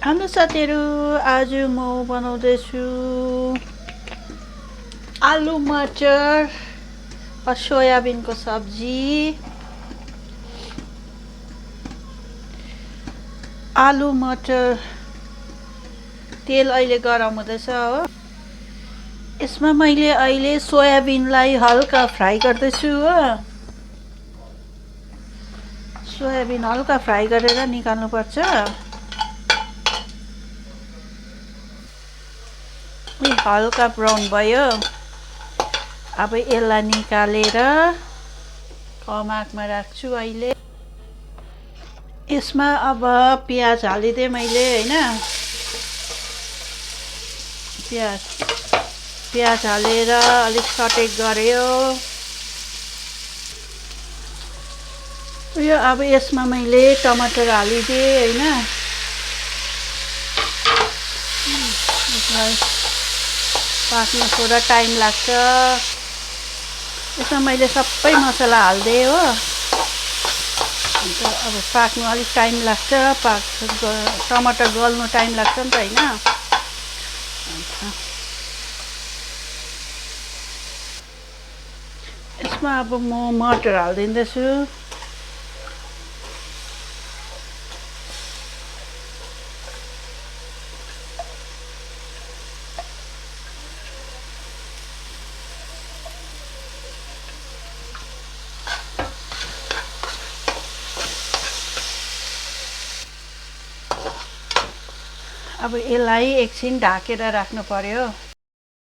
Hello साथीहरू, आज म बनाउँदैछु आलु मटर सोयाबिनको सब्जी। आलु मटर तेल अहिले गरम हुँदैछ हो। यसमा मैले अहिले सोयाबिनलाई हल्का फ्राई गर्दैछु हो। सोयाबिन हल्का फ्राई गरेर निकाल्नुपर्छ। हल्का ब्राउन भयो। अब यसलाई निकालेर कमाकमा राख्छु अहिले। यसमा अब प्याज हालिदिएँ मैले हैन। प्याज हालेर अलिक सटेक गर्यो। यो अब यसमा मैले टमाटर हालिदिएँ हैन। यसलाई पाक्न थोड़ा टाइम लाग्छ। यसमा मैले सबै मसला हालिदिएँ हो। अन्त अब पाक्नु अलिक टाइम लाग्छ। टमाटर गल्नु टाइम लाग्छ नि त हैन। यसमा अब म मटर हालिदिँदैछु। अब यसलाई एकछिन ढाकेर राख्नु पर्यो।